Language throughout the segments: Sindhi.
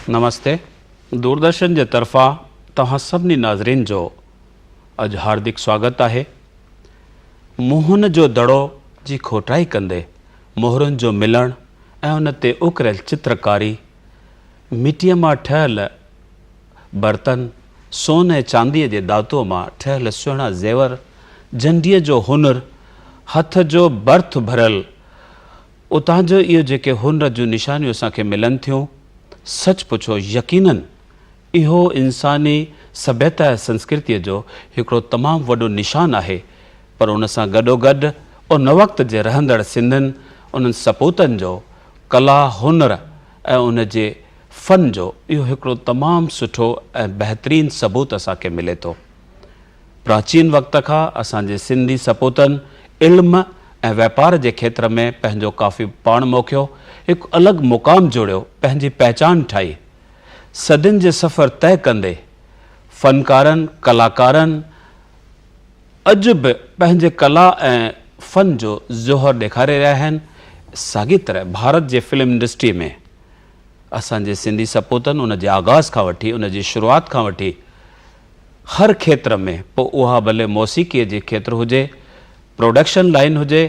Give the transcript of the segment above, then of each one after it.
نمستي دوردرشن جي طرفان توهان سڀني ناظرين جو اڄ هاردڪ سواگت آهي. موهن جو دڙو جي کوٽائي ڪندي مهرن جو ملڻ ۽ ان تي اڪريل چترڪاري، مٽيء مان ٺهيل برتن، سون ۽ چانديء جي ڌاتوء مان ٺهيل سهڻا زيور، جنڊيء جو هنر، هٿ جو برٿ ڀريل اتان جو اهو جيڪي هنر جون نشانيون اسان کي ملن ٿيون، سچ پڇو يقيناً اهو انساني سڀيتا ۽ سنسڪرتيء جو هڪڙو تمام وڏو نشان آهي، پر ان سان گڏوگڏ ان وقت جي رهندڙ سنڌين انهن سپوتن جو ڪلا، هنر ۽ ان جي فن جو اهو هڪڙو تمام سٺو ۽ بهترين ثبوت اسان کي ملي ٿو. پراچين وقت کان اسان جي سنڌي سپوتن علم ۽ واپار جي کيتر ۾ پنهنجو ڪافي پاڻ موکيو، هڪ الڳ مقام جوڙيو، پنهنجي پهچان ٺاهي. صدين جي سفر طئي ڪندي فنڪارن، ڪلاڪارن اڄ به پنهنجي ڪلا ۽ فن جو جوهر ڏيکاري رهيا آهن. ساڳي طرح ڀارت جي فلم انڊسٽري ۾ اسان جي سنڌي سپوتن ان جي آغاز کان وٺي، ان جي شروعات کان وٺي هر کيتر ۾ پوء اها ڀلي موسيقيء جي کيتر هجي، پروڊڪشن لائين هجي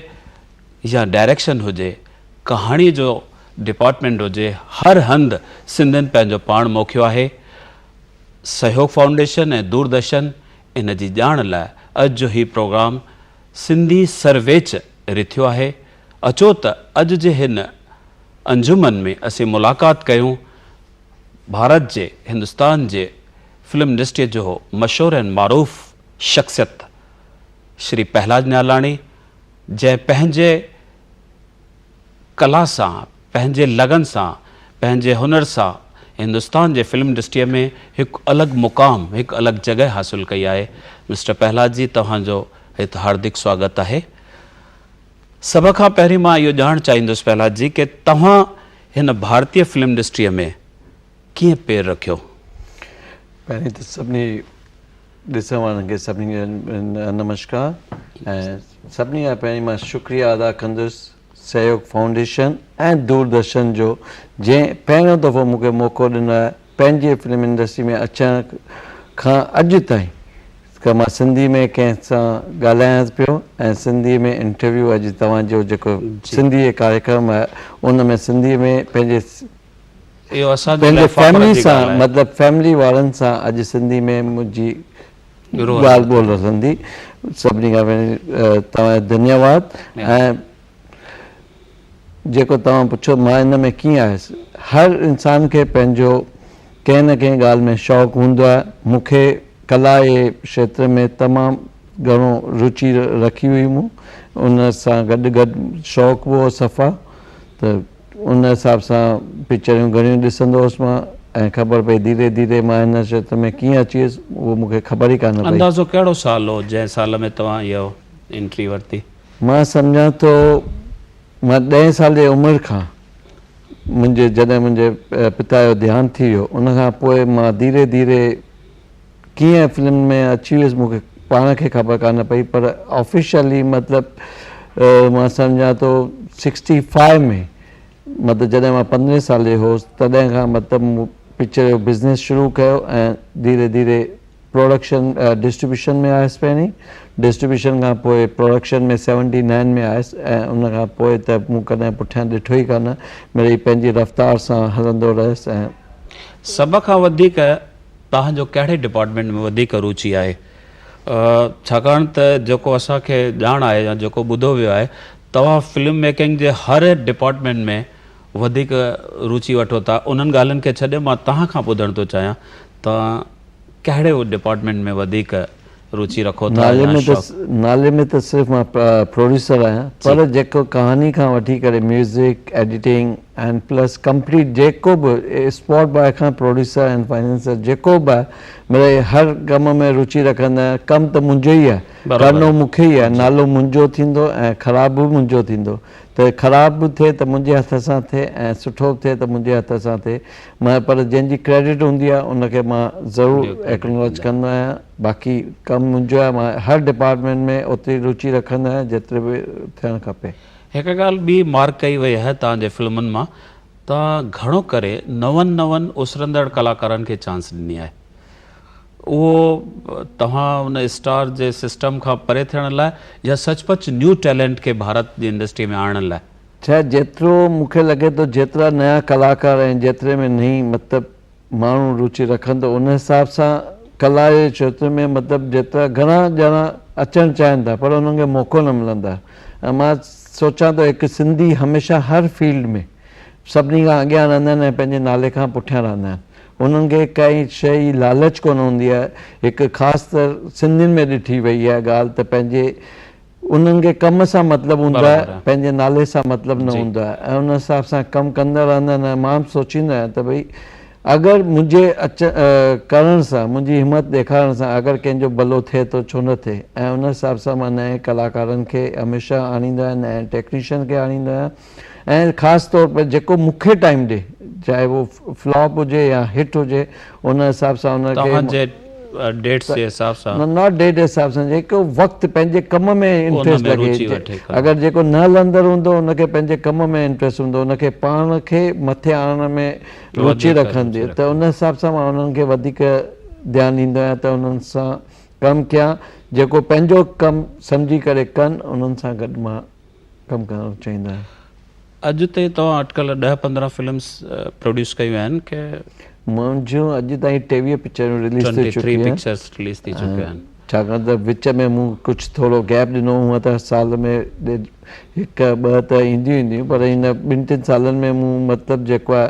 يا ڊائريڪشن هجي، ڪهاڻيء جو ڊپارٽمينٽ هجي، هر هنڌ سنڌين پنهنجو پاڻ موکيو آهي. سهيوگ فائونڊيشن ۽ دوردرشن ان جي ڄاڻ لاء اڄ جو هي پروگرام سنڌي سرويچ رٿيو آهي. اچو ته اڄ جي هن انجمن ۾ اسين ملاقات ڪيون ڀارت جي هندستان جي فلم انڊسٽريء جو مشهور ۽ معروف شخصيت شري پهلاج نيالاڻي جنهن پنهنجي ڪلا سان، پنهنجي لگن سان، پنهنجي هنر سان هندستان جي فلم انڊسٽريء ۾ هڪ الڳ مقام، هڪ الڳ جڳهه حاصل ڪئي آهي. مسٽر پهلاج جي توهان جو هت هاردڪ سواگت آهي. سڀ کان پهرين مان اهو ڄاڻڻ چاهيندس پهلاج جي ڪي توهان هن ڀارتي فلم انڊسٽريء ۾ ڪيئن پير رکيو؟ پهرين ته سڀني ڏسڻ وارن کي سڀني کي نمشڪار ۽ سڀني کان پهرين مان شڪريه ادا ڪندس سهيوگ فائونڊيشن ۽ دوردرشن جو جنهن پهريون دفعو مون کي موقعو ڏنو آهي پنهنجي فلم انڊسٽري ۾ اچڻ کان اڄ تائين ته مان سنڌي ۾ ڪنهن سان ڳالهايان پيو ۽ سنڌي ۾ انٽرويو اڄ توهان جو جيڪو سنڌي ڪاريڪرم آهي ان ۾ سنڌي ۾ پنهنجي پنهنجي فيملي سان مطلب فيملي وارن سان اڄ سنڌي ۾ منهنجي ڳالهه ٻولهه رهندي سڀني کان پهرين توهان جو ڌنيواد ۽ جيڪو توهان پڇيو مان ان ۾ ڪيئن آيس، هر انسان کي پنهنجو ڪنهن نه ڪنهن ڳالهه ۾ شوق هوندو آهي، مون کي ڪلا جي کيتر ۾ تمام گهڻو رچي رکي هئي مون ان سان گڏ گڏ شوق به هو صفا ته ان حساب سان پڪچريون گهڻيون ڏسندو هوس مان ۽ خبر پئي ڌيري ڌيري مان هن کيتر ۾ ڪيئن اچي ويس اهو مون کي خبر ئي ڪانه پئي. اندازو ڪهڙو سال هو جنهن سال ۾ توهان اهو انٽري ورتي؟ مان سمجهان ٿو مان ڏهين سال جي عمر کان منهنجي جڏهن منهنجي پتا جو ديهانت ٿي ويو ان کان پوء مان ڌيري ڌيري ڪيئن فلم ۾ اچي ويس مون کي پاڻ کي خبر ڪانه پئي پر آفيشلي مطلب مان سمجهان ٿو سڪسٽي فائيو ۾ مطلب جڏهن مان پندرهين سال جو هوس تڏهن کان مطلب مون پڪچر جو بزنس شروع ڪيو ۽ ڌيري ڌيري پروڊڪشن ڊسٽريبيوشن ۾ آيس پهرين ڊسٽريبيوشن کان پوء پروڊڪشن ۾ سيونٽي نائن ۾ آيس ۽ ان کان پوء ته مون ڪڏهن پٺيان ڏٺو ئي ڪانه مڙئي پنهنجي رفتار سان هلندو رهيس ۽. سڀ کان وڌيڪ توهان جو ڪهڙي ڊپارٽمينٽ ۾ وڌيڪ روچي آهي ڇاڪاڻ ته جيڪو اسان کي ڄاڻ آهي يا جيڪو ٻڌو ويو آهي توهان فلم ميڪنگ جي هر ڊپارٽمينٽ ۾ وڌيڪ روچي وٺو ٿا انهن ڳالهين کي ڇڏي مان توهان کان ٻڌڻ ٿو چاهيان توهان ڪهڙي ڊپارٽمينٽ ۾ وڌيڪ روچي رکو ٿا نالي ۾ ته نالي ۾ ته صرف مان پروڊيوسر آهيان پر جيڪو ڪهاڻي کان وٺي ڪري ميوزڪ ايڊيٽنگ ۽ پلس ڪمپليٽ جيڪو به اسپاٽ بواء کان پروڊيوسر ۽ فائننسر جيڪو به آهي مڙئي هر ڪم ۾ روچي رکندو آهيان ڪم ته منهنجو ئي آهي ڪرڻو مون کي ئي آهي نالو منهنجو ٿيندو ۽ خراب به منهنجو ٿيندو ته خراب به ٿئي ته منهنجي هٿ سان ٿئي ۽ سٺو به ٿئي ته منهنجي هٿ سان ٿئي مان پر جنهن جي ڪريڊٽ هوندي آهي ان کي مان ضرور ايڪنالج ڪندو آهيان باقي ڪم منهنجو آهي مان هر ڊپارٽمينٽ ۾ اوتري روچي رکندو آهيان جيتري به ٿيڻ کپي. هڪ ڳالهه ٻي مارڪ ڪئي وئي آهي توهان جي فلمن مان توهان گهڻو ڪري نون نون اسرندڙ ڪلاڪارن کي چانس ڏني آهي. اهو توهان ان اسٽار جي سسٽم کان پري ٿيڻ لاء يا سچ پچ نيو ٽيلنٽ کي ڀارت جي انڊسٽري ۾ آڻڻ لاء؟ شايد جيترو مون کي لڳي ٿو جيترا نيا ڪلاڪار ۽ جيتري ۾ نئين مطلب ماڻهو روچي رکن ٿو ان حساب سان ڪلا جي کيتر ۾ مطلب جيترا گهڻا ڄڻا اچڻ چاهين ٿا پر انهن کي موقعو نه ملندو آهي ۽ مان سوچان ٿو هڪ سنڌي هميشه هر فيلڊ ۾ سڀني کان اڳيان رهندا آهن ۽ پنهنجي نالي کان پٺيان رهندا آهن انهن کي ڪائي شيء جي لالچ ڪونه هوندي آهي هڪ خاص طر سنڌين ۾ ڏٺي وئي اها ڳالهه ته پنهنجي انهن کي ڪم سان مطلب هوندو آهي پنهنجي نالي سان مطلب نه هوندو آهي ۽ ان حساب سان ڪم ڪندا رهندا آهن ۽ مان به سوچيندو آهيان ته ڀئي اگر منهنجي اچ ڪرڻ سان منهنجي همت ڏيکارڻ سان اگر ڪنهن جو ڀلو ٿئي ٿو ڇو نه ٿئي ۽ ان حساب سان مان نئين ڪلاڪارن کي هميشه آڻيندو آهيان نئين ٽيڪنيشن کي آڻيندو آهيان ۽ خاص طور پر جيڪو مون کي ٽائيم ڏي چاهي اهو فلاپ هجي يا هٽ هجي ان حساب سان ان کي توهان جي ڊيٽس جي حساب سان نه not date جي حساب سان جيڪو وقت پنهنجي ڪم ۾ انٽريسٽ لڳي اگر جيڪو نه هلندڙ هوندو ان کي پنهنجي ڪم ۾ انٽريسٽ هوندو ان کي پاڻ کي مٿي آڻڻ ۾ روچي رکندي ته ان حساب سان مان انهن کي وڌيڪ ڌيان ڏيندو آهيان ته انهن سان ڪم ڪيان جيڪو پنهنجو ڪم سمجهي ڪري ڪن انهن سان گڏ مان ڪم ڪرڻ چاهيندا آهيون. اڄ تائين توهان اٽڪل ڏهه 15 فلمز پروڊيوس ڪيون آهن ڪي؟ منهنجون اڄ تائين 23 پڪچرون رليز ٿي چڪيون آهن. پڪچرز رليز ٿي چڪيون آهن. ڇاڪاڻ ته وچ ۾ مون ڪجهه ٿورو گيپ ڏنو هونء ته سال ۾ ڏيڍ هڪ ٻه ته اينديون اينديون پر هن ٻن ٽن سالن ۾ مون مطلب جيڪو آهي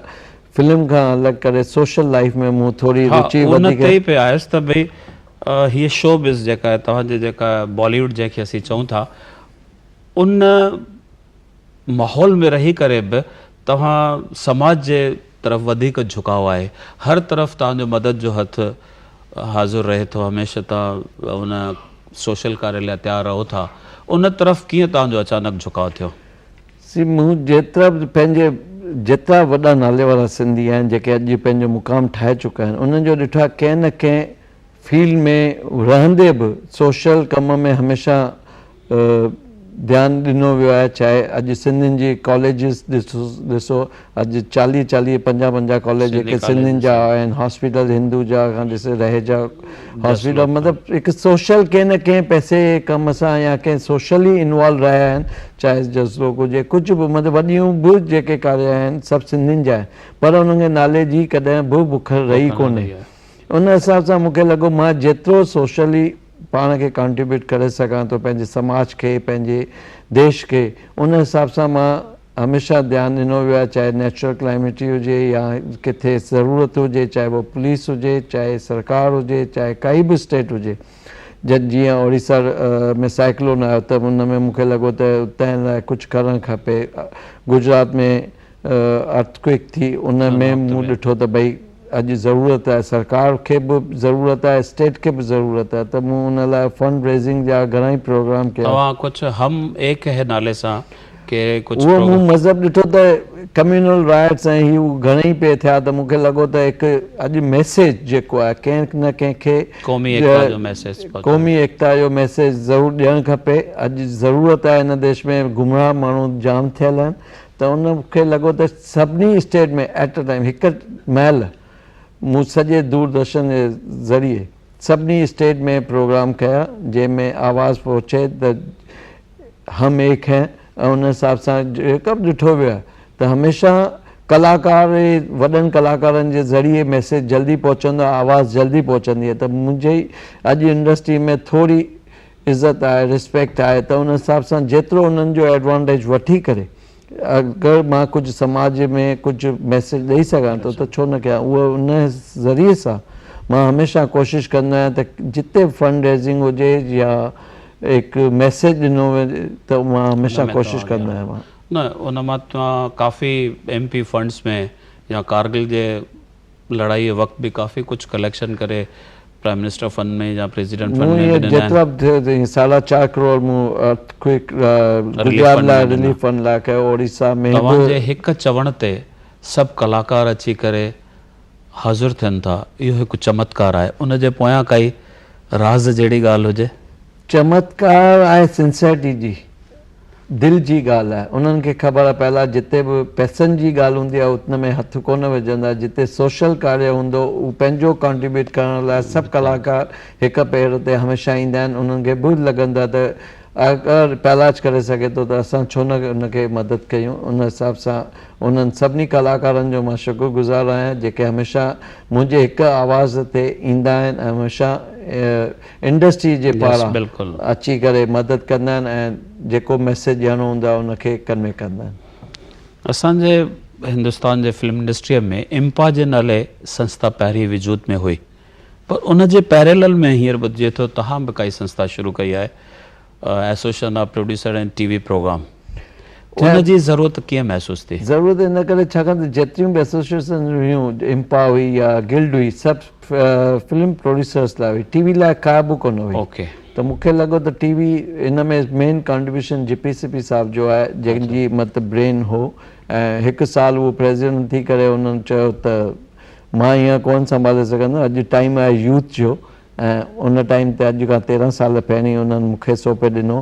فلم کان الڳ ڪري سوشل لائيف ۾ مون ٿوري روچي وڌيڪ. ها ان تي ئي پئي آيس ته ڀئي هيء شو بز جيڪا آهي توهان جي جيڪا باليوڊ جنهن کي اسين چئون ٿا ان ماحول ۾ رهي ڪري به توهان سماج جي طرف وڌيڪ جهڪاء آهي هر طرف توهان جو مدد جو هٿ حاضر رهي ٿو هميشه توهان ان سوشل ڪاري لاء تيار رهو ٿا ان طرف ڪيئن توهان جو اچانڪ جهڪاء ٿيو؟ سي مون جيترا به پنهنجي جيترا وڏا نالي وارا سنڌي آهن جيڪي اڄ پنهنجو مقام ٺاهي چڪا آهن انهن جو ڏٺو آهي ڪنهن نه ڪنهن فيلڊ ۾ رهندي به سوشل ڪم ۾ هميشه ڌيان ڏنو ويو آهي چاهي اڄ سنڌين جي ڪاليجز ڏسو اڄ چاليهه چاليهه پنجاهه پنجاهه ڪاليج جيڪي سنڌين جا آهن هاسپيٽل هندوجا کان ڏسي رهيجا هاسپيٽل مطلب هڪ سوشل ڪنهن نه ڪنهن پئسي جي ڪم سان يا ڪنهن سوشلي انوالو رهيا آهن چاهي جسلوڪ هجي ڪجهه به مطلب وڏيون به جيڪي ڪاري آهن سڀ سنڌين جا آهن پر انهن کي نالي جي ڪڏهن به بک رهي ڪونهي ان حساب سان مون کي لڳو مان جيترو سوشلي پاڻ کي ڪانٽريبيوٽ ڪري سگهان ٿو پنهنجي سماج کي پنهنجي ديش کي ان حساب سان مان هميشه ڌيان ڏنو ويو آهي چاهي نيچرل ڪلائميٽي هجي يا ڪٿي ضرورت هجي چاهي اهو پوليس هجي چاهي سرڪار هجي چاهي ڪائي به اسٽيٽ هجي جيئن اوڙيسا ۾ سائيڪلون آيو ته ان ۾ مون کي لڳو ته تنهن لاء ڪجهه ڪرڻ کپي گجرات ۾ ارٿ ڪوئڪ ٿي ان ۾ مون ڏٺو ته ڀئي اڄ ضرورت آهي سرڪار کي به ضرورت آهي اسٽيٽ کي به ضرورت آهي ته مون ان لاء فنڊ ريزنگ جا گهڻا ئي پروگرام ڪيا. توهان ڪجهه هم ايڪ هي نالي سان ڪي ڪجهه اهو مون مذهب ڏٺو ته ڪميونل رائٽس ۽ هي هو گهڻي ئي پئي ٿيا ته مون کي لڳو ته هڪ اڄ ميسيج جيڪو آهي ڪنهن نه ڪنهن کي قومي ايڪتا جو ميسيج پهچائڻ. قومي ايڪتا جو ميسيج ضرور ڏيڻ کپي اڄ ضرورت آهي هن ديش ۾ گمراهه ماڻهو جام ٿيل آهن ته ان کي لڳو ته سڀني اسٽيٽ ۾ ايٽ ا ٽائيم هڪ مهل مون سڄي دوردرشن جي ذريعي سڀني اسٽيٽ ۾ پروگرام ڪيا جنهن ۾ آواز پهچي ته هم ايڪ هين ۽ ان حساب سان جيڪو به ڏٺو ويو آهي ته هميشه ڪلاڪار وڏن ڪلاڪارن جي ذريعي ميسيج جلدي پهچندو آهي آواز جلدي پهچندي آهي ته منهنجي اڄ انڊسٽري ۾ ٿوري عزت آهي ريسپيڪٽ آهي ته ان حساب سان جيترو انهن جو ايڊوانٽيج وٺي ڪري اگر مان ڪجهه سماج ۾ ڪجهه ميسيج ڏئي سگهان ٿو ته ڇو نه ڪيان اهو ان ذريعي سان مان هميشه ڪوشش ڪندو آهيان ته جتي فنڊ ريزنگ هجي يا هڪ ميسيج ڏنو وڃي ته مان هميشه ڪوشش ڪندو آهيان مان. نه ان مان توهان ڪافي ايم پي فنڊس ۾ يا ڪارگل جي لڙائيء وقت به ڪافي ڪجهه ڪليڪشن ڪري پرائم منسٽر فنڊ ۾ يا پريزيڊنٽ فنڊ مون ۾ به ائين ڏنا آهن. جيترا به ٿيو ته ساڍا چار ڪروڙ مون ارٿ ڪوئڪ گجرات لاء رليف فنڊ لاء ڪيو اوڙيسا ۾ توهان به. جي هڪ چوڻ تي سڀ ڪلاڪار اچي ڪري حاضر ٿين ٿا اهو هڪ چمتڪار آهي ان جي پويان ڪائي راز جهڙي ڳالهه هجي؟ چمتڪار آهي سنسيرٽي جي. دل جي ڳالهه آهي. انهن کي خبر آهي پهلا جتي به پئسن جي ڳالهه هوندي آهي ان ۾ هٿ ڪونه وجهندا، جتي سوشل ڪاريه هوندو هو پنهنجو ڪانٽريبيوٽ ڪرڻ لاء سڀ ڪلاڪار هڪ پير تي هميشه ايندا آهن. انهن کي به لڳندو آهي ته اگر پهلاج ڪري سگهي ٿو ته اسان ڇو نه ان کي مدد ڪيون. ان حساب سان انهن سڀني ڪلاڪارن جو مان شڪر گذار آهيان جيڪي هميشه منهنجي هڪ آواز تي ايندا آهن ۽ هميشه انڊسٽري جي پاران اچي ڪري مدد ڪندا آهن ۽ جيڪو ميسيج ڏيڻو هوندو آهي ان کي ڪنوي ڪندا آهن. اسان جي هندستان جي فلم انڊسٽريء ۾ امپا جي نالي سنسٿا پهرين وجود ۾ هئي پر ان جي پيريلل ۾ هينئر ٻڌجي ٿو توهان به ڪائي سنسٿا شروع ڪئي آهي association of producer and T V programme ان جي ضرورت ڪيئن محسوس ٿي؟ ضرورت ان ڪري ڇاڪاڻ ته جيتريون به ايسوسيئيشنز هيون امپا هئي يا گلڊ هئي سڀ فلم پروڊيوسرز لاء هئي ٽي وي لاء ڪا به ڪونه هئي ته مون کي لڳو ته ٽي وي ان ۾ مين ڪانٽريبيوشن جي پي سي پي صاحب جو آهي جنهن جي مطلب برين هو ۽ هڪ سال اهو پريزيڊنٽ ٿي ڪري انهن چيو ته مان هيئن ڪونه سنڀالي سگهندم اڄ ٽائيم آهي يوٿ جو ۽ ان ٽائيم تي اڄ کان 13 سال پهرين انهن مون کي سونپي ڏنو.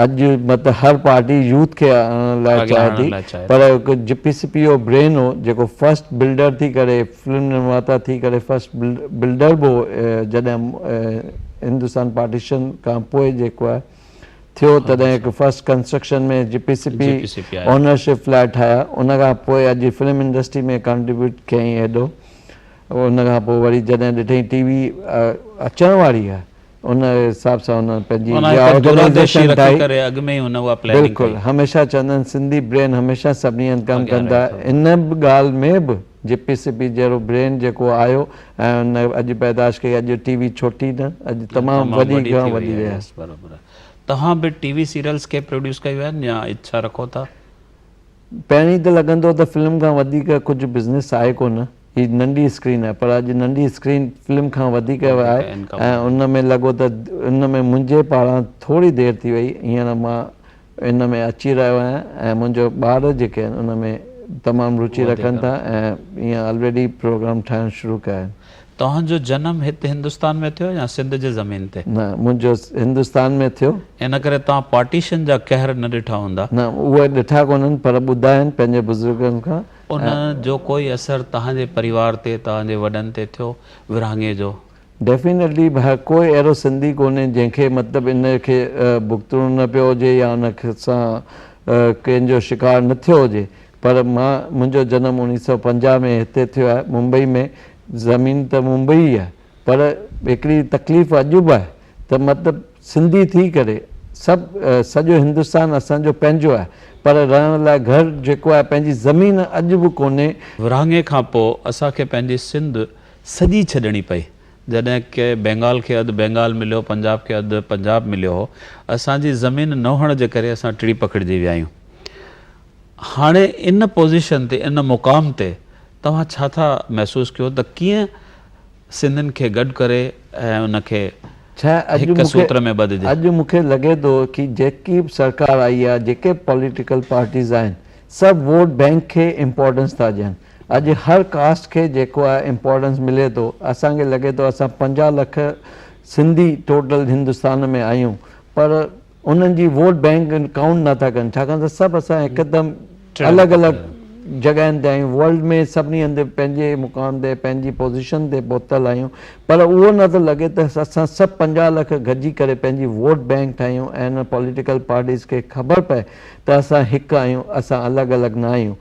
اڄ مطلب هر پارٽي يوٿ کي آڻڻ لاء چاهي ٿي پر هڪ جي پي سي پي جو برين هو جيڪو فرسٽ بلڊر ٿي ڪري فلم نرماتا ٿي ڪري فرسٽ بلڊر به هو جڏهن هندستان پارٽيشن کان پوء جيڪو آهي ٿيو تڏهن هڪ first construction ۾ G P C P ownership لاء ٺاهيا ان کان پوء اڄ فلم انڊسٽري ۾ ڪانٽريبيوٽ ڪيائين ايڏو ان کان پوء وري جڏهن ڏٺائين ٽي وي اچڻ واري آهي ان حساب سان هن پنهنجي اها آرگنائيزيشن ٺاهي. بلڪل هميشه چوندا آهن سنڌي برين هميشه سڀني هنڌ ڪم ڪندا ان به ڳالهه ۾ به جي پي سي پي جهڙو برين جيڪو آيو ۽ ان اڄ پيدائش ڪئي اڄ ٽي وي ڇوٽي نه اڄ تمام وڏي کان وڏي آهي. توهان به ٽي وي سيريلز کي پروڊيوس ڪيو آهن يا اڇا رکو ٿا؟ پهرين ته لڳندو هو ته فلم کان وڌيڪ ڪجهه بزنس آهي ڪونه هي ننڍي اسڪرين آهي پر اڄ ننڍي اسڪرين فلم کان وڌيڪ آهي ۽ ان ۾ لڳو ته ان ۾ منهنجي پاران ٿوري دير ٿي وئي هينئر مان ان ۾ اچي رهيو آهيان ۽ منهنجو ٻار جيڪي آهن ان ۾ تمام روچي رکن ٿا ۽ ائين آلريڊي پروگرام ٺاهڻ شروع ڪيا آهن. توهان جو جنم هت هندستان ۾ ٿيو يا سنڌ جي زمين تي؟ نه منهنجو هندستان ۾ ٿيو. ان ڪري توهان پارٽيشن جا قهر نه ڏٺا هوندا. نه اهي ڏٺا ڪونهن پر ٻڌا آهن پنهنجي بزرگن کان. ان جو ڪوئي اثر توهان جي پريوار تي، توهان جي وڏن تي ٿيو ورهاڱي جو؟ ڊيفينيٽلي هر ڪوئي اهڙو سنڌي ڪونهي جنهن کي مطلب ان کي ڀڳتڻو نه پيو هجي يا ان سان ڪنهن جو شڪار نه ٿيو هجي پر مان منهنجو جنم 1950 ۾ هتي ٿيو آهي ممبئي ۾ زمين ته ممبئي ئي آهي پر هڪڙي تڪليف اڄ به آهي ته مطلب سنڌي ٿي ڪري سڀ سڄو هندستان اسان جو پنهنجو آهي پر رهڻ لاء گهر جيڪو آهي پنهنجي زمين اڄ به ڪونهي. ورهاڱي کان پوء اسان کي پنهنجي سنڌ سڄي ڇڏڻي پئي. جڏهن ڪي بينگال کي اڌ بينگال مليو، پنجاب کي اڌ پنجاب مليو هو. اسان جي زمين نه هئڻ جي ڪري اسان ٽڙي پکڙجي ويا آهيون. هاڻي ان پوزيشن تي، ان مقام تي توهان ڇا ٿا محسوس ڪيو ته ڪيئن سنڌين کي گڏ ڪري ۽ ان کي هڪ سوتر ۾ ٻڌجي؟ اڄ مون کي لڳي ٿو ڪي جيڪي به سرڪار آئي آهي، جيڪي به پوليٽيڪل پارٽيز آهن سڀ ووٽ بينڪ کي امپورٽنس ٿا ڏين. اڄ هر ڪاسٽ کي جيڪو آهي امپورٽنس ملي ٿو. اسان کي لڳي ٿو اسان 50 لک سنڌي ٽوٽل هندستان ۾ آهيون پر انهن جي ووٽ بينڪ ڪائونٽ نه ٿا ڪن ڇاڪاڻ ته سڀ اسان هڪدم الڳ الڳ جڳهين تي آهيون ورلڊ ۾ سڀني هنڌ پنهنجي مقام تي پنهنجي پوزيشن تي پهتل آهيون پر اهو نه ٿو لڳي ته اسان سڀ 50 لک گڏجي ڪري پنهنجي ووٽ بينڪ ٺاهيون ۽ ان پوليٽيڪل پارٽيز کي خبر پئي ته اسان هڪ آهيون اسان الڳ الڳ نه آهيون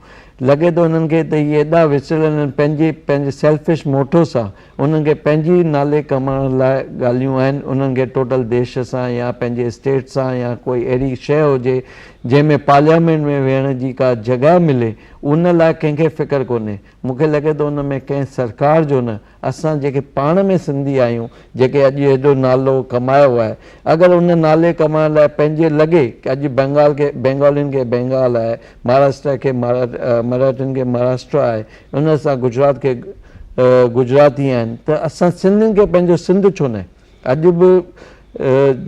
لڳي ٿو انهن کي ته هي ايڏا وچڙيل آهن پنهنجي پنهنجي سيلفش موٽو سان انهن کي پنهنجي نالي ڪمائڻ لاء ڳالهيون آهن، انهن کي ٽوٽل ديش سان يا پنهنجي اسٽيٽ سان يا ڪوئي اهڙي شيء هجي جنهن ۾ پارليامينٽ ۾ ويهڻ جي ڪا جڳهه ملي ان لاء ڪنهن کي فڪر ڪونهي. مون کي لڳي ٿو ان ۾ ڪنهن سرڪار جو نه اسان جيڪي پاڻ ۾ سنڌي آهيون جيڪي اڄ ايڏو نالو ڪمايو آهي اگر ان نالي ڪمائڻ لاء پنهنجي لڳي اڄ بنگال کي بينگالين کي بينگال آهي مهاراشٽرا کي مراٺين کي مهاراشٽرا آهي ان سان گجرات کي گجراتي آهن ته اسان سنڌين کي پنهنجو سنڌ ڇو ناهي؟ اڄ به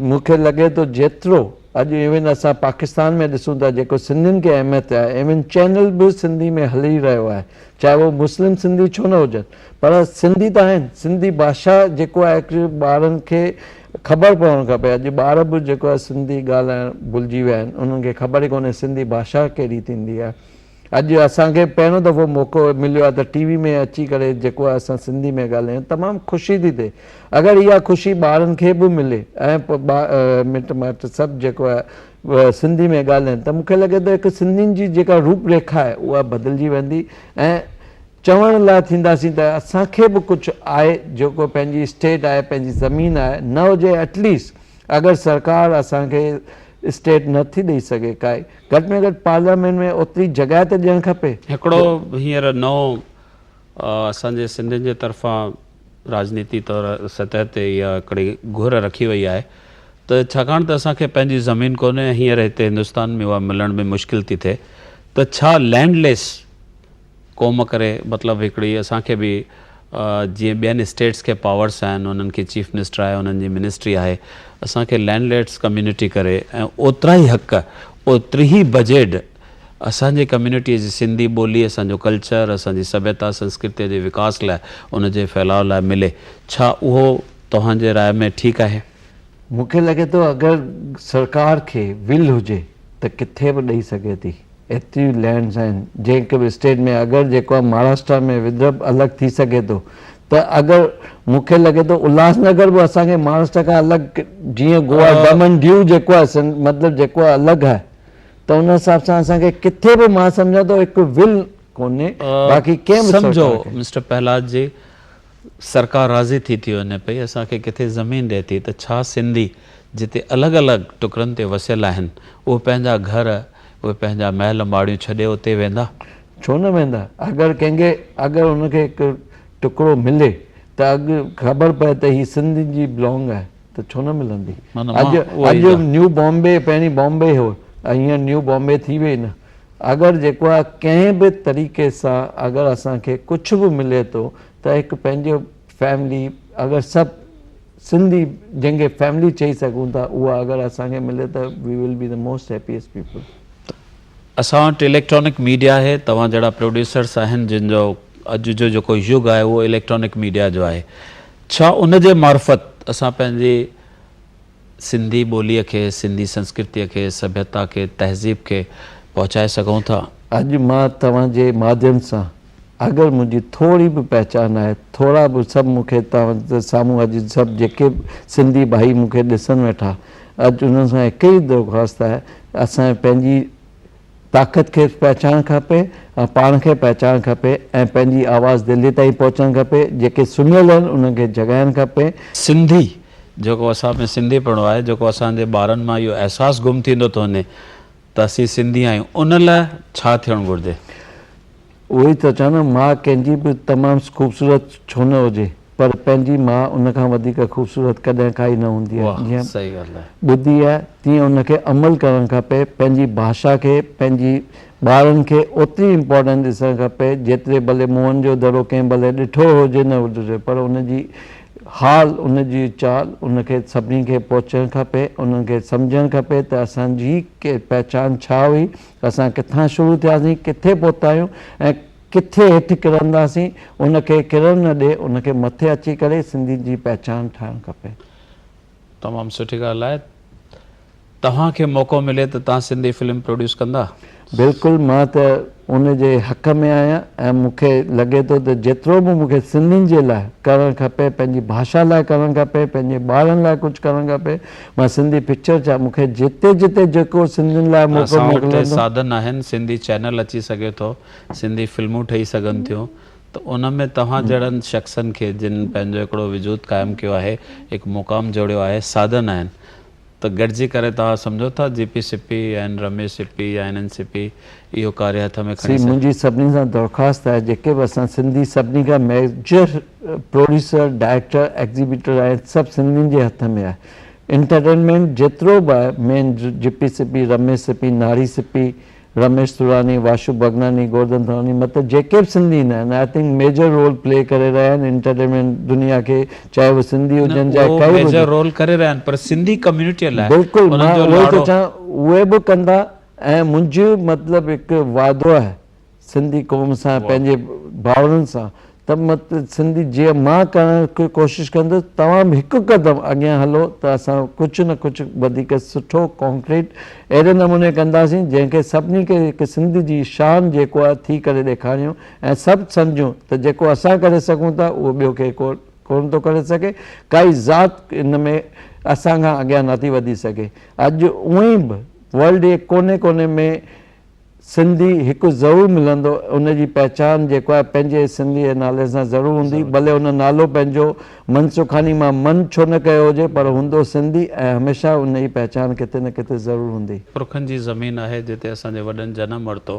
مون کي لڳي ٿو جيترو اڄ ايون اسان پاڪستان ۾ ڏسون ٿا جيڪو سنڌين کي اهميت آهي ايون چينل به سنڌي ۾ هلي رهيو آهي چاهي اهو مسلم سنڌي ڇو نه هجن پر سنڌي ته آهن سنڌي ڀاشا جيڪو آهي ٻارن کي خبر پوڻ کپي. اڄ ٻار به جيڪو آهي سنڌي ڳالهائڻ ڀلجي ويا آهن، انهن کي خبر ئي ڪونهي سنڌي ڀاشا ڪهڙي ٿيندي آهي. اڄ اسان کي پهريون دفعو موقعو مليو آهي ته ٽي وي ۾ اچي ڪري جيڪو آهي اسان سنڌي ۾ ڳالهايون تمام خوشي ٿي ٿئي. اگر اها خوشي ٻارن کي به ملي ۽ مٽ مائٽ سڀ جيڪو آهي سنڌي ۾ ڳالهائين ته مون کي لڳي ٿو هڪ سنڌين جي جيڪا روپ ريکا آهي اها بدلجي ويندي ۽ چوڻ لاء ٿينداسين ته اسان کي به ڪجهه آهي جيڪو پنهنجي اسٽيٽ آهي پنهنجي زمين آهي نه هجي ايٽليسٽ اگر سرڪار اسان کي اسٽيٽ نه ٿي ڏئي سگهي ڪائي گهٽ ۾ گهٽ پارليامينٽ ۾ اوتري جڳهه ته ڏيڻ کپي. هڪڙو هينئر نئون اسان جي سنڌين جي طرفان راڄنيتي طور سطح تي اها هڪڙي گهر رکي وئي آهي ته ڇاڪاڻ ته اسان کي پنهنجي زمين ڪونهي ۽ هينئر هتي هندستان ۾ اها ملڻ به مشڪل ٿي ٿئي ته ڇا لينڊ ليس قوم ڪري مطلب هڪڙي اسان کي به جيئن ٻين اسٽيٽس کي پاورس آهن انهن کي چيف منسٽر آهي انهن جي منسٽري آهي اسان کي لينڊ ليٽس ڪميونٽي ڪري ۽ اوترا ئي حق اوتري ئي بجيٽ اسان جي ڪميونٽي جي سنڌي ٻولي اسان جو ڪلچر اسان جي سڀيتا سنسڪرتي جي وڪاس لاء ان جي ڦهلاء لاء ملي ڇا اهو توهان جي راء ۾ ٺيڪ آهي؟ مون کي لڳي ٿو اگر سرڪار کي ول هجي ته ڪٿي به ڏئي سگهي ٿي. ايتريون لينڊز آهن جنهن کي به اسٽيٽ ۾ اگر جيڪو آهي مهاراشٽرا ۾ ودرڀ الڳ ٿي سگهي ٿو ته اگر مون کي لڳي ٿو الهاس نگر به اسان کي مهاراشٽرا کان الڳ جيئن گوا ڊمن ڊيو جيڪو آهي مطلب جيڪو آهي الڳ آهي ته ان حساب سان اسان کي ڪٿي به مان سمجهان ٿو هڪ ول ڪونهي باقي ڪنهن به سمجهو مسٽر پهلاج جي سرڪار راضي ٿي ٿي وڃي پئي اسان کي ڪٿي زمين ڏئي ٿي ته ڇا سنڌي جتي الڳ الڳ ٽڪرن تي وسيل آهن اهي پنهنجا گهر اهي پنهنجا محل ماڙيون ڇڏي اتي ويندا؟ ڇو نه ويندا اگر ڪنهن کي اگر ان کي هڪ ٽڪرو ملي ته اڳ خبر پئي ته هي سنڌين جي بلانگ آهي ته ڇو نه ملندي اڄ اڄ نيو بامبي پهرين بامبي هو ۽ هينئر نيو بامبي ٿي وئي نه اگر جيڪو آهي ڪنهن به طريقي سان اگر اسان کي ڪجهه به ملي ٿو ته هڪ پنهنجو فيملي اگر سڀ سنڌي جنهن کي فيملي چئي سگهون ٿا اها اگر اسان کي ملي ته we will be the most happiest people. اسان وٽ اليڪٽرانڪ ميڊيا آهي توهان جهڙا پروڊيوسرس آهن جن جو اڄ جو جيڪو يگ آهي اهو اليڪٽرانڪ ميڊيا جو آهي ڇا ان جي معرفت اسان پنهنجي سنڌي ٻوليء کي سنڌي سنسڪرتيء کي سڀيتا کي تهذيب کي پهچائي سگهون ٿا؟ اڄ مان توهان جي ماڌيم سان اگر منهنجي ٿوري به پهچان آهي، ٿورا به سڀ مون کي توهان جي سامهون اڄ سڀ جيڪي به سنڌي ڀائي مون کي ڏسن ويٺا، اڄ انهن سان هڪ ئي درخواست آهي ته اسان کي پنهنجي طاقت کي پهچائڻ کپي ۽ پاڻ کي پهچائڻ کپي ۽ پنهنجي آواز دلي تائين پهچڻ کپي، جيڪي سمهيل آهن انهن کي جڳائڻ کپي. سنڌي جيڪو اسان ۾ سنڌي پڻو آهي، جيڪو اسان جي ٻارن مان اهو احساس گم ٿيندو ٿو وڃي ته اسين سنڌي آهيون، ان لاء ڇا ٿيڻ گهرجي؟ اهو ئي ٿو چوان نه ماء ڪنهن جي به تمام خوبصورت ڇو نه هجي پر پنهنجي ماء ان کان وڌيڪ خوبصورت ڪڏهن ڪائي نه هوندي آهي جيئن صحيح ڳالهه آهي. ٻڌي آهي تيئن ان کي عمل ڪرڻ کپي پنهنجي ڀاشا کي پنهنجي ٻارن کي اوتري امپارٽنس ڏسڻ کپي جيتري ڀلي موهن جو دڙو ڪنهن ڀلي ڏٺو هجي نه هجي پر ان جي حال ان جي چال ان کي سڀني کي پهچڻ کپي انهن کي سمجهڻ کپي ته اسان جي پهچان ڇا هئي اسان ڪٿان شروع ٿياسين، ڪٿي پهتا آهيون ۽ ڪٿي هيٺ ڪرنداسين، ان کي ڪرڻ نه ڏي، ان کي مٿي اچي ڪري سنڌين جي پهچان ٺاهڻ کپي. تمام سٺي ڳالهه آهي. توهان کي موقعو ملي ته توهان سنڌي فلم پروڊيوس ڪندا؟ بلڪل مان ته ان جي حق ۾ آهيان ۽ مون کي لڳي ٿو ته جيترو به مون کي سنڌين جي لاء ڪرڻ کپي، پنهنجي ڀاشا لاء ڪرڻ کپي، پنهنجي ٻارن لاء ڪجهه ڪرڻ کپي، مان سنڌي پڪچر ڇا مون کي جتي جتي جيڪو سنڌين لاء موقعو اسان وٽ ملندو. ساڌن آهن، سنڌي چينل اچي سگهي ٿو، سنڌي فلمون ٺهي سگهن ٿيون ته ان ۾ توهان جهڙن شخصن کي جن پنهنجو هڪڙو وجود قائم ڪيو آهي، هڪ مقام جوڙيو آهي، ساڌن آهن ته گڏجي ڪري توهان سمجهو ٿا جي پي سپي يا ان رميش سپي يا اين اين سپي اهو ڪاري هٿ ۾ سي کڻي سگهي. منهنجي سڀني سان درخواست آهي جيڪي به اسان سنڌي سڀني کان ميجر پروڊيوسر ڊائريڪٽر ايگزيبيٽر آهن سڀ سنڌين جي هٿ ۾ آهي انٽرٽينمينٽ جيترو به آهي مين جي پي سپي رميش سپي ناري سپي رميش سوراني واشو بگناني گورڌن ٿراني مطلب جيڪي به سنڌي آهن I think major role play ڪري رهيا آهن انٽرٽينمينٽ دنيا کي چاهي اهي سنڌي نه هجن چاهي اهو ڪائي به ميجر هجن رول ڪري رهيا آهن پر سنڌي ڪميونٽي لاء بلڪل انهن مان جو اهو ئي ٿو لاڙو. چوان اهي به ڪندا ۽ منهنجو مطلب هڪ وعدو آهي سنڌي قوم سان پنهنجي ڀائرن سان ته مت سنڌي جيئن مان ڪرڻ جي ڪوشش ڪندس توهان به هڪ قدم اڳيان هلو ته اسان ڪجهه نه ڪجهه وڌيڪ سٺو ڪانڪريٽ اهڙي نموني ڪنداسين جنهن کي سڀني کي هڪ سنڌ جي شان جيڪو آهي ٿي ڪري ڏيکاريون ۽ سڀ سمجهون ته جيڪو اسان ڪري سگهون ٿا اهو ٻيو ڪير ڪونه ٿو ڪري سگهي ڪائي ذات ان ۾ اسان کان اڳيان نٿي وڌي سگهي اڄ اونئين به ورلڊ جي ڪوني ڪوني ۾ سنڌي هڪ ضرور ملندو ان جي پهچان جيڪو آهي پنهنجي سنڌي جي نالي سان ضرور هوندي ڀلي ان نالو پنهنجو منسوخاني مان من ڇو نه ڪيو هجي پر هوندو سنڌي ۽ هميشه ان جي پهچان ڪٿي نه ڪٿي ضرور هوندي. پرکن جي زمين آهي جتي اسان جي وڏن جنم ورتو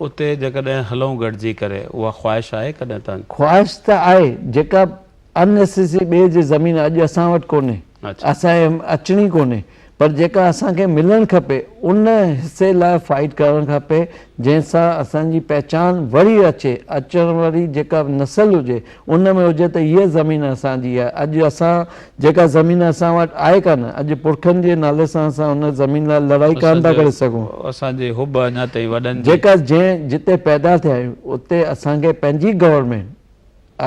اتي جيڪڏهن هلون گڏجي ڪري اها خواهش آهي ڪڏهن تان. خواهش ته آهي جيڪا Unnecessary ٻئي جي زمين اڄ اسان وٽ ڪونهي اسان جي اچڻي ڪونهي پر جيڪا اسان کي ملڻ کپي ان حصي لاء فائيٽ ڪرڻ کپي جنهن سان اسان جي پهچان وري اچي اچڻ واري جيڪا نسل هجي ان ۾ هجي ته هيء زمين اسان جي آهي اڄ اسان جيڪا زمين اسان وٽ آهي ڪانه اڄ پرکن جي نالي سان اسان ان زمين لاء لڙائي ڪانه ٿا ڪري سگهون. اسان جي حب اڃا تائين وڏن جي. جيڪا جنهن جتي پيدا ٿيا آهيون اتي اسان کي پنهنجي گورنمينٽ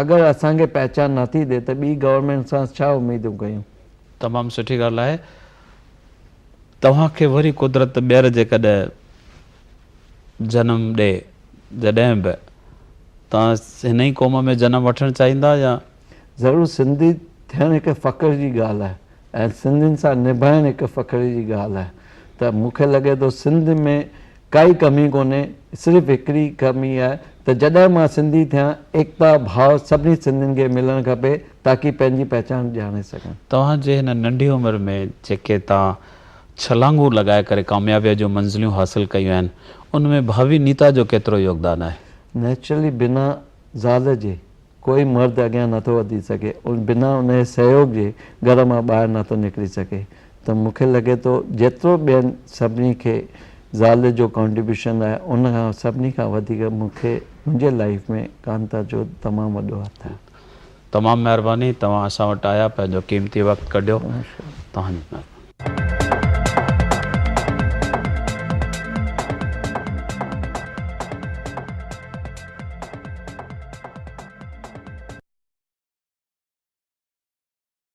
اگر اسان کي پهچان نه ٿي ڏي ته ٻي گورنمينٽ سان ڇا اميدون ڪيون. تمام سٺي ڳالهه آهي. توهان کي وري قدرت ٻيهر جيڪڏهن جنم ڏي جڏهن به توهان هن ئي قوم ۾ جنم وٺڻ چاهيندا يا؟ ضرور سنڌي ٿيڻ هڪ فخر جي ڳالهه آهي ۽ سنڌين سان نڀائڻ هڪ فخر جي ڳالهه آهي ته مون کي لڳي ٿو سنڌ ۾ ڪائي ڪمي ڪونهي صرف هڪڙي ڪمي آهي ته جڏهن مان سنڌي ٿيان ايڪتا ڀاء سڀني سنڌين کي ملڻ کپي تاڪي پنهنجي پهچان ڄاڻي سگهن. توهان جي هن ننڍي عمر ۾ جيڪي توهان ڇلانگون لڳائي ڪري ڪاميابيء جون منزليون حاصل ڪيون آهن ان ۾ ڀاوي نيتا جو ڪيترو يوگدان آهي؟ نيچرلي بنا زال جي ڪوئي مرد اڳيان نٿو وڌي سگهي بنا ان جي سهيوڳ جي گهر مان ٻاهر نٿو نڪري سگهي ته مون کي لڳي ٿو جيترو ٻين سڀني کي زال جو ڪانٽريبيوشن آهي ان کان سڀني کان وڌيڪ مون کي منهنجي لائيف ۾ ڪانتا جو تمام وڏو هٿ آهي. تمام مهرباني توهان اسان وٽ آيا پنهنجو قيمتي وقت ڪڍيو توهان جي مهرباني.